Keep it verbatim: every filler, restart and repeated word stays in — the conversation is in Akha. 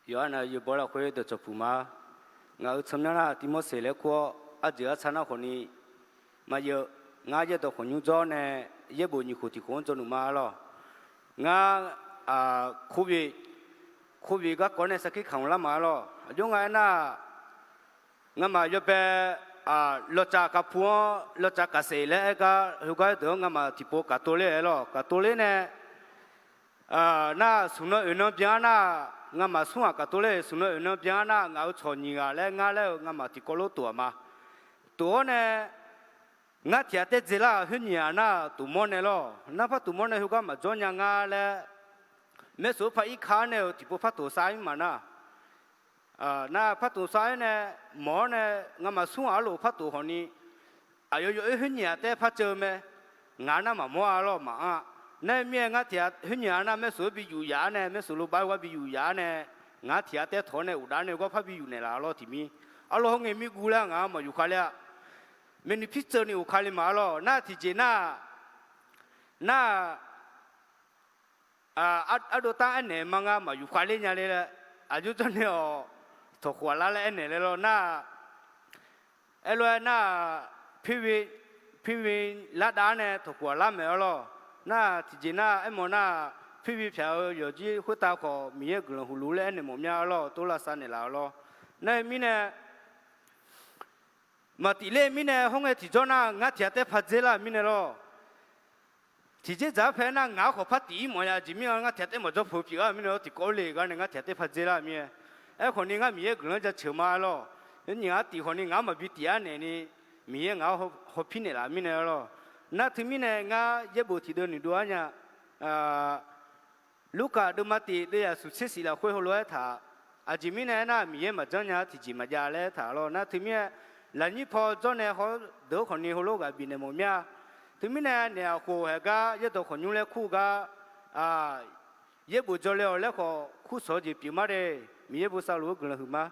Yawqha nav yawbaw lafkhoer dawqcawq puq ma. Ngaq-euq tsawrmyanr nar Tivmorseq laer kur-awr, arjeuq artsar nar khawfni maqyaev-eu. Ngar yaerdawq khawqnymr jawr nae yaerbof nyiq khof tiq khof-anr jawrluf ma lawq. Ngar, covid, covid garkawv nae sarkir kamq lar ma lawq. Aqjox nga aernar, ngamaf yawbae, lawqtsaf kavpu-anr lawqtsaf kavsaef laer aer gar heugar deuq-anr ngamaf tiqpov kavtov ler-aer lawq. Kavtov ler nae, nar smq nan oeq nan byan-ar nar, ngamaf smr ghaq kavtov ler smq nan oeq nan byan-ar nar, ngaq-euq tsawq nyiq ghaq laer ngar laer-eu ngamaf tiqkawv lof tof-aq ma. Tof-awr nae, ngar tiq ghaq taer dzelar-euq khoer nyiq ghaq nar tof mawr nae lawq. Nar par tof mawr nae heugar maqjawr nya ngar laer, maersoq par irka-ar nae-euq tiqpov par tof sar-ir ma nar. Nar par tof sar-ir nae, mawq-awr nae, ngamaf smr ghaq-ar lof par tof khawfni, aqyawf yawoer khoer nyiq ghaq taer par ceuv-eu mae. Ngaq nar maqmawr-a lawq maqanr-a. Nar-eu mir-aer ngar tiq ghaq khoer nyiq ghaq nar maersoq-anr bi yuf yaf-ar nae, maersoq lof bar-aer gar bi yuf yaf-ar nae, ngaq tiq ghaq taer tawq-awr nae uqdav nae gar par bi yuf naeqlaf-a lawq tiqmir. Arlawr hawr ngae mir guv laer ngaq-anr maqyuf ka ler-a. Maeqni pirceuv ni of ka le ma-ar lawq. Nar tiqjeq nar, nar, ardov tar aernaeq ma ngar maqyuf ka ler nya le laer, aqjox jawr nae-awq, tawqkhof ghaq lar laer aernaeq le lawr nar, aerlof-aer nar, pirvi, pirvi lardav-ar nae tawqkhof ghaq lar maeq-ar lawq. Nar tiqjeq nar aermawf nar, pirvi pyaq-eu yawqjir khoertav khawf Miqyaer guiqlanq huqluf laer aernaeq mawf mya-ar lawq, tov lavsav naeqlaf-ar lawr. Nar-eu mirnae, maqtif ler-eu mirnae hawr ngae tiqjawr nar ngar tiq ghaq taer par dzer lar-euq mirnae lawr. Tiqjeq dzaq-ar pae nar ngaq-anr khawf par tif-ir mawf nya jeq mir-anr ngar tiq ghaq taer maqjawr peuq pyeuf-ar-euq mirnae lawr, tiqkawv le gar nae ngar tiq ghaq taer par dzer lar-euq mirnae. Aerkhawfni ngar Miqyaer guiqlanq jaceuq ma lawr. Nyiq ghaq tif khawfni ngaq-anr maqbi tif-ar naeq ni, Miqyaer ngaq-anr hawpir naeqlaf mirnae lawr. Nar teumirnae ngar yaerbof tiqdeuv noeqdov-ar nya. Lurkaf deuvma tif deuvyaq suqtser siq lafkhoer heulof-aer taq, aqjeq mirnae aernar Miqyaer maqjanr nya-ar tiqjeq maqjav laer taq lawr. Nar teumirnae, lafnyir paw jawr nae hawr deuq-ar khawfni heulof ghaq bifnaeq mawf mya. Teumirnae naeq-aq khof haeq gar yaerdawq khawqnymr laer kur-eu gar, yaerbof jawrle-awq laer khawf kur shawq-eu jeq pyeuf ma de. Miqyaer bosav luf-eu guiqlanq huiqma.